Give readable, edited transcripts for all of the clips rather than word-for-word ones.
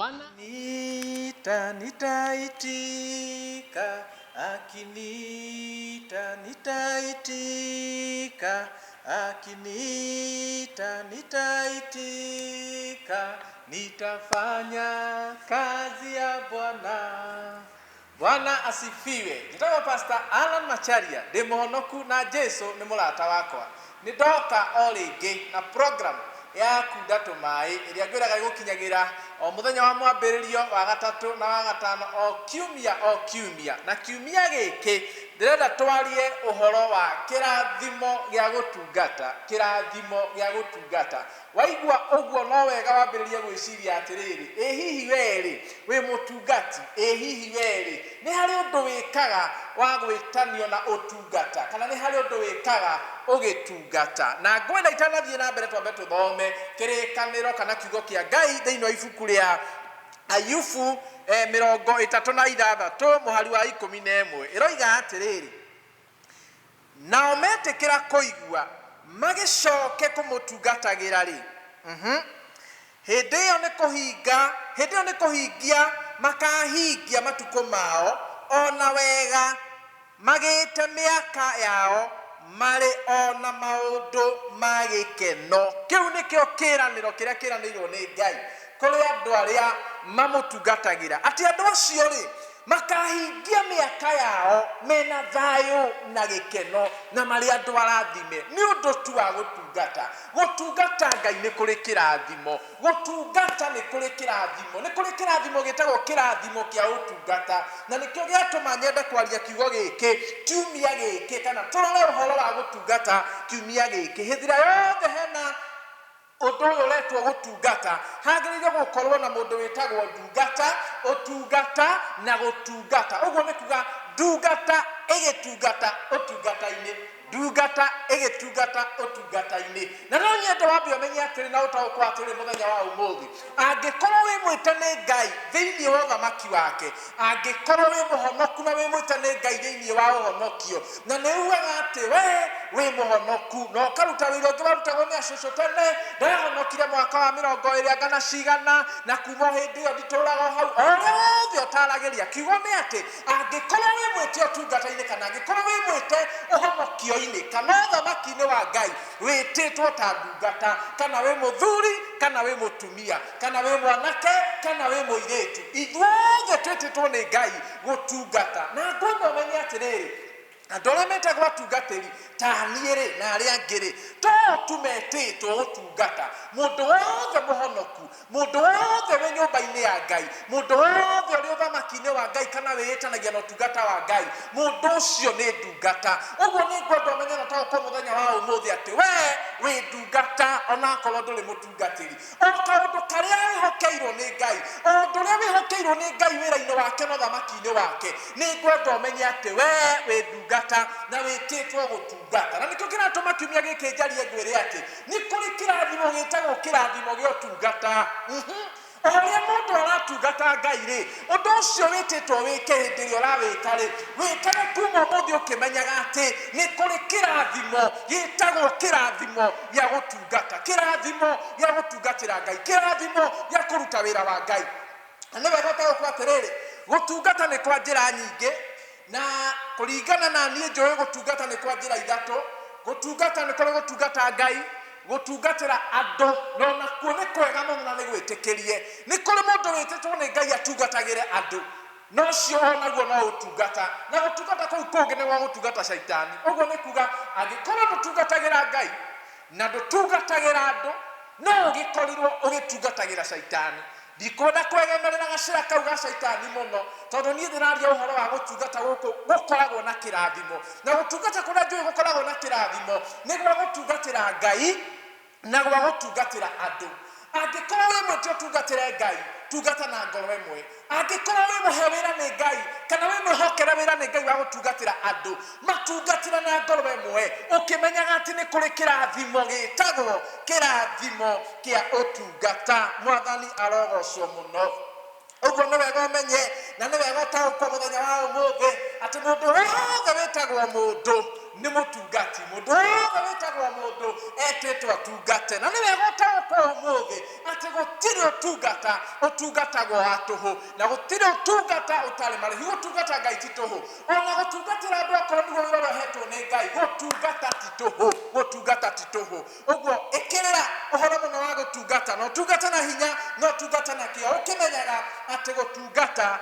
Bwana Nita nitaitika, akiniita nitaitika, akiniita nitaitika, nitafanya kazi ya Bwana. Bwana asifiwe. Njĩtagwo Pastor Alan Macharia, ndĩ mũhonoku na Jesu nĩ mũrata wakwa. Nĩ ndoka o rĩngĩ na program ya kunda tũmaĩ ĩrĩa ngwĩraga ĩgũkinyagĩra o mũthenya wa mwambĩrĩrio wa gatatũ na wa gatano o kiumia o kiumia. Na kiumia gĩkĩ ndĩrenda twarie ũhoro wa kĩrathimo gĩa gũtungata, kĩrathimo gĩa gũtungata. Waigua ũguo no wega wambĩrĩrie gwĩciria atĩrĩrĩ, ĩ hihi we-rĩ wĩ mũtungati? Ĩ hihi we-rĩ nĩ harĩ ũndũ wĩkaga wa gwĩtanio na ũtungata, kana nĩ harĩ ũndũ wĩkaga ũgĩtungata? Na ngwenda itanathiĩ na mbere twambe tũthome kĩrĩkanĩro kana kiugo kĩa Ngai thĩinĩ wa ibuku rĩa Ayubu 36 mũhari wa 11. Ĩroiga atĩrĩrĩ, nao metĩkĩra kũigua magĩcoke kũmũtungatagĩra-rĩ, hĩndĩ ĩyo nĩ kũhinga, hĩndĩ ĩyo nĩ kũhingia makahingia matukũ mao o na wega, magĩte mĩaka yao marĩ o na maũndũ ma gĩkeno. Kĩu nĩkĩo kĩĩranĩro kĩrĩa kĩĩranĩirwo nĩ Ngai kũrĩ andũ arĩa mamũtungatagĩra, atĩ andũ acio rĩ makahingia mĩaka yao mena thayũ na gĩkeno na marĩ andũ arathime nĩ ũndũ tu wa gũtungata. Gũtungata Ngai nĩ kũrĩ kĩrathimo. Gũtungata nĩ kũrĩ kĩrathimo. Nĩ kũrĩ kĩrathimo gĩtagwo kĩrathimo kĩa ũtungata, na nĩkĩo gĩatũma nyende kwaria kiugo gĩkĩ kiumia gĩkĩ, kana tũrore ũhoro wa gũtungata kiumia gĩkĩ. Hĩndĩ ĩrĩa yothe hena ũndũ ũyũ ũretwo gũtungata, hagĩrĩire gũkorwo na mũndũ wĩtagwo ndungata, ũtungata na gũtungata. Ũguo nĩ kuga ndungata ĩgĩtungata ũtungata-inĩ, ndungata ĩgĩtungata ũtungata-inĩ. Na no nyende wambe ũmenye atĩrĩ na ũtaũkwo atĩrĩ mũthenya wa ũmũthĩ, angĩkorwo wĩ mwĩte nĩ Ngai thĩinĩ wa ũthamaki wake, angĩkorwo wĩ mũhonoku na wĩ mwĩte nĩ Ngai thĩinĩ wa ũhonokio, na nĩ ugaga atĩ we wĩ mũhonoku na ũkaruta wĩra ũngĩ warutagwo nĩ acũcũ tene, ndahonokire mwaka wa 20 anga na cigana, na kuma hĩndĩ ĩyo nditũraga o hau, o ũrĩa wothe ũtaragĩria. Kiugo nĩ atĩ angĩkorwo wĩ mwĩte ũtungata-inĩ, kana angĩkorwo wĩ mwĩte ũhonokio-inĩ kana ũthamaki-inĩ wa Ngai, wĩtĩtwo ta ndungata, kana wĩ mũthuri kana wĩ mũtumia, kana wĩ mwanake kana wĩ mũirĩtu, ithuothe twĩtĩtwo nĩ Ngai gũtungata. Na ngwenda ũmenye atĩrĩrĩ, andũ arĩa metagwo atungatĩri ta niĩ rĩ na arĩa angĩ rĩ, to tu metĩtwo gũtungata. Mũndũ wothe mũhonoku, mũndũ wothe wĩ nyũmba-inĩ ya Ngai, mũndũ wothe ũrĩ ũthamaki-inĩ wa Ngai kana wĩĩtanagia na ũtungata wa Ngai, mũndũ ũcio nĩ ndungata. Ũguo nĩ ngwenda ũmenye na ũtaũkwo mũthenya wa ũmũthĩ atĩ we wĩ ndungata onakorwo ndũrĩ mũtungatĩri. O kaũndũ karĩa wĩhokeirwo nĩ Ngai, o ũndũ ũrĩa wĩhokeirwo nĩ Ngai wĩra-inĩ wake na ũthamaki-inĩ wake, nĩ ngwenda ũmenye atĩ we wĩ ndungata na wĩtĩtwo gũtungata. Na nĩkĩo kĩratũma kiumia gĩkĩ njarie ngwĩre atĩ nĩ kũrĩ kĩrathimo gĩtagwo kĩrathimo gĩa ũtungata. O ũrĩa mũndũ aratungata Ngai rĩ, ũndũ ũcio wĩtĩtwo wĩke hĩndĩ ĩrĩa ũrawĩka rĩ, wĩkage kuma ũmũthĩ ũkĩmenyaga atĩ nĩ kũrĩ kĩrathimo gĩtagwo kĩrathimo gĩa gũtungata, kĩrathimo gĩa gũtungatĩra Ngai, kĩrathimo gĩa kũruta wĩra wa Ngai. Na nĩ wega ũtaũkwo atĩrĩrĩ, gũtungata nĩ kwa njĩra nyingĩ, na kũringana na niĩ njũĩ gũtungata nĩ kwa njĩra ithatũ. Gũtungata nĩ kũrĩ gũtungata Ngai, gũtungatĩra andũ, na onakuo nĩ kwega mũno na nĩ gwĩtĩkĩrie. Nĩ kũrĩ mũndũ wĩtĩtwo nĩ Ngai atungatagĩre andũ, na ũcio onaguo no ũtungata. Na gũtungata kũu kũngĩ nĩ gwa gũtungata caitani. Ũguo nĩ kuga angĩkorwo ndũtungatagĩra Ngai na ndũtungatagĩra andũ, no ũgĩkorirwo ũgĩtungatagĩra caitani. Ndikwenda kwegemerera gacĩra kau ga caitani mũno, tondũ niĩ ndĩraria ũhoro wa gũtungata gũkũ gũkoragwo na kĩrathimo. Na gũtungata kũrĩa njũĩ gũkoragwo na kĩrathimo nĩ gwa gũtungatĩra Ngai na gwa gũtungatĩra andũ. Angĩkorwo wĩ mwĩte ũtungatĩre Ngai, tungata na ngoro ĩmwe. Angĩkorwo wĩ mũhe wĩra nĩ Ngai, kana wĩ mwĩhokere wĩra nĩ Ngai wa gũtungatĩra andũ, matungatĩre na ngoro ĩmwe, ũkĩmenyaga atĩ nĩ kũrĩ kĩrathimo gĩtagwo kĩrathimo kĩa ũtungata. Mwathani arogocwo mũno. Ũguo nĩ wega ũmenye na nĩ wega ũtaũkwo mũthenya wa ũmũthĩ atĩ mũndũ wothe wĩtagwo mũndũ Nĩ mũtungati. Mũndũ wothe wĩtagwo mũndũ etĩtwo atungate. Na nĩ wega ũtaũkwo ũmũthĩ atĩ gũtirĩ ũtungata ũtungatagwo wa tũhũ, na gũtirĩ ũtungata ũtarĩ marĩhi. Gũtungata Ngai ti tũhũ. Ona gũtungatĩra andũ akorwo nĩguo wĩra ũrĩa ũhetwo nĩ Ngai, gũtungata ti tũhũ. Gũtungata ti tũhũ. Ũguo ĩkĩrĩra ũhoro mũno wa gũtungata, na ũtungate na hinya, na ũtungate na kĩyo, ũkĩmenyaga atĩ gũtungata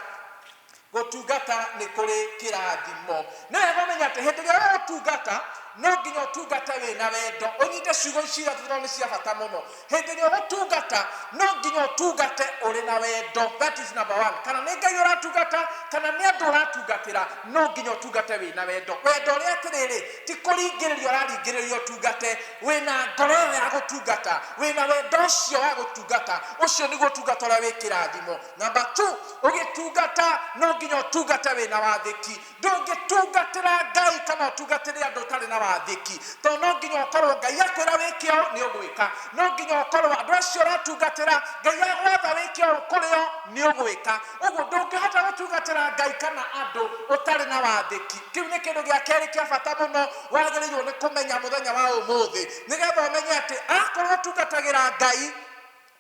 Gũtungata nĩ kũrĩ kĩrathimo. Nĩ wega ũmenye atĩ hĩndĩ ĩrĩa ũgũtungata, no nginya ũtungate wĩ na wendo. Ũnyite ciugo ici ithatũ tondũ nĩ cia bata mũno. Hĩndĩ ĩrĩa ũgũtungata, no nginya ũtungate ũrĩ na wendo. That is number one. Kana nĩ Ngai ũratungata, kana nĩ andũ ũratungatĩra, no nginya ũtungate wĩ na wendo. Wendo ũrĩa atĩrĩrĩ, ti kũringĩrĩrio ũraringĩrĩrio ũtungate, wĩ na ngoro ĩyo ya gũtungata, wĩ na wendo ũcio wa gũtungata, ũcio nĩguo ũtungata ũrĩa wĩ kĩrathimo. Number two, ũgĩtungata no nginya ũtungate wĩna wathĩki. Ndũngĩtungatĩra Ngai kana ũtungatĩre andũ ũtarĩ na wathĩki, tondũ no nginya ũkorwo Ngai akwĩra wĩke ũũ nĩ ũgwĩka. No nginya ũkorwo andũ acio ũratungatĩra Ngai agwatha wĩke ũũ kũrĩ o nĩ ũgwĩka. Ũguo ndũngĩhota gũtungatĩra Ngai kana andũ ũtarĩ na wathĩki. Kĩu nĩ kĩndũ gĩa kerĩ kĩa bata mũno wagĩrĩirwo nĩ kũmenya mũthenya wa ũmũthĩ, nĩgetha ũmenye atĩ akorwo ũtungatagĩra Ngai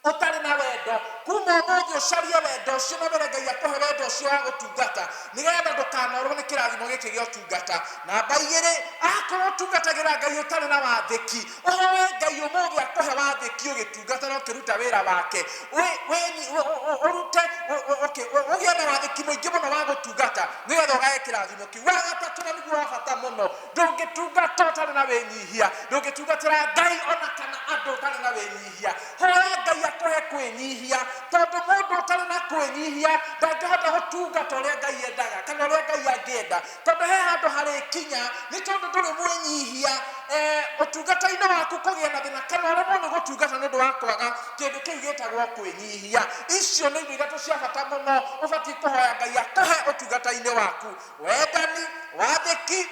ũtarĩ na wendo, kuma ũmũthĩ ũcarie wendo ũcio na wĩre Ngai akũhe wendo ũcio wa gũtungata, nĩgetha ndũkanorwo nĩ kĩrathimo gĩkĩ gĩa ũtungata. Namba igĩrĩ, akorwo ũtungatagĩra Ngai ũtarĩ na wathĩki, ũhoe Ngai ũmũthĩ akũhe wathĩki ũgĩtungata na ũkĩruta wĩra wake. Ũrute, ũgĩe na wathĩki mũingĩ mũno wa gũtungata, nĩgetha ũgae kĩrathimo kĩu. Wa gatatũ na nĩguo wa bata mũno, ndũngĩtungata ũtarĩ na wĩnyihia. Ndũngĩtungatĩra Ngai ona kana andũ ũtarĩ na wĩnyihia. Hoya Ngai akũhe kwĩnyihia, tondũ mũndũ ũtarĩ na kwĩnyihia ndangĩhota gũtungata ũrĩa Ngai endaga kana ũrĩa Ngai angĩenda. Tondũ he handũ harĩkinya nĩ tondũ ndũrĩ mwĩnyihia, ũtungata-inĩ waku kũgĩa na thĩna kana ũremwo nĩ gũtungata nĩ ũndũ wa kwaga kĩndũ kĩu gĩtagwo kwĩnyihia. Icio nĩ indo ithatũ cia bata mũno ũbatiĩ kũhoya Ngai akũhe ũtungata-inĩ waku. Wendani, wathĩki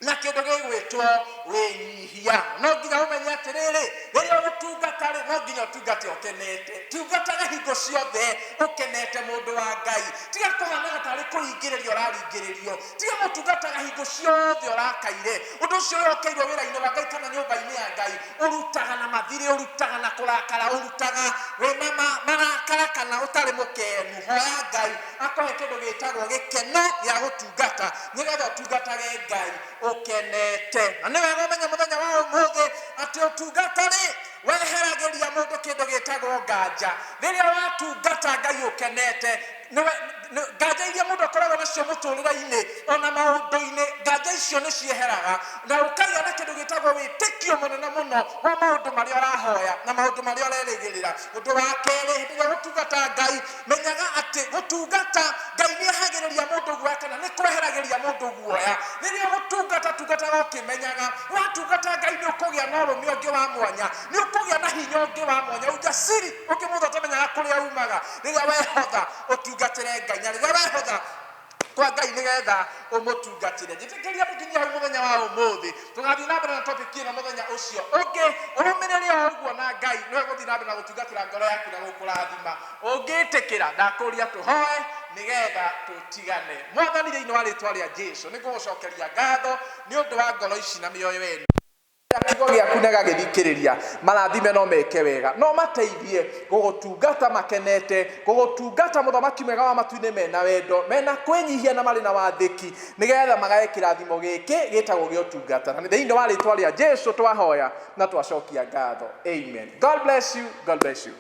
na kĩndũ gĩgwĩtwo wĩnyihia. No nginya ũmenye atĩrĩrĩ, rĩrĩa ũgũtungata-rĩ, no nginya ũtungate ũkenete. Tungataga hingo ciothe ũkenete, mũndũ wa Ngai. Tiga kũhanaga tarĩ kũringĩrĩrio ũraringĩrĩrio. Tiga gũtungataga hingo ciothe ũrakaire. Ũndũ ũcio wĩhokeirwo wĩra-inĩ wa Ngai kana nyũmba-inĩ ya Ngai, ũrutaga na mathirĩ, ũrutaga na kũrakara, ũrutaga wĩna marakara kana ũtarĩ mũkenu. Hoya Ngai akũhe kĩndũ gĩtagwo gĩkeno gĩa gũtungata, nĩgetha ũtungatage Ngai ũkenete. Na nĩ wega ũmenye mũthenya wa ũmũthĩ atĩ ũtungata-rĩ, weheragĩria mũndũ kĩndũ gĩtagwo nganja. Rĩrĩa watungata Ngai ũkenete, nganja iria mũndũ akoragwo nacio mũtũrĩre-inĩ ona maũndũ-inĩ, nganja icio nĩ cieheraga, na ũkagĩa na kĩndũ gĩtagwo wĩtĩkio mũnene mũno wa maũndũ marĩa ũrahoya na maũndũ marĩa ũrerĩgĩrĩra. Ũndũ wa kerĩ, hĩndĩ ĩrĩa ũgũtungata Ngai, menyaga atĩ gũtungata Ngai nĩ ehagĩrĩria mũndũ guoya kana nĩ kweheragĩria mũndũ guoya. Rĩrĩa ũgũtungata, tungataga ũkĩmenyaga watungata Ngai nĩ ũkũgĩa na ũrũme ũngĩ wa mwanya, nĩ ũkũgĩa na hinya ũngĩ wa mwanya, ujasiri ũngĩ mũndũ atamenyaga kũrĩa umaga rĩrĩa wehotha ũtungatĩre Ngai, na rĩrĩa wehotha kwa Ngai nĩgetha ũmũtungatĩre. Njĩtĩkĩria tũkinyie hau mũthenya wa ũmũthĩ, tũgathiĩ na mbere na topic ĩno mũthenya ũcio ũngĩ. Ũrũmĩrĩre o ũguo na Ngai nĩwe gũthiĩ na mbere na gũtungatĩra ngoro yaku na gũkũrathima. Ũngĩtĩkĩra, ndakũria tũhoe nĩgetha tũtigane. Mwathani, thĩinĩ wa rĩtwa rĩa Jesu, nĩ ngũgũcokeria ngatho nĩ ũndũ wa ngoro ici na mĩoyo ĩno. Kiugo gĩaku na gagĩthikĩrĩria, marathime no meke wega, no mateithie gũgũtungata makenete, gũgũtungata mũthamaki mwega wa matu-inĩ mena wendo, mena kwĩnyihia na marĩ na wathĩki, nĩgetha magae kĩrathimo gĩkĩ gĩtagwo gĩa ũtungata. Na nĩ thĩinĩ wa rĩtwa rĩa Jesu twahoya na twacokia ngatho. Amen. God bless you. God bless you.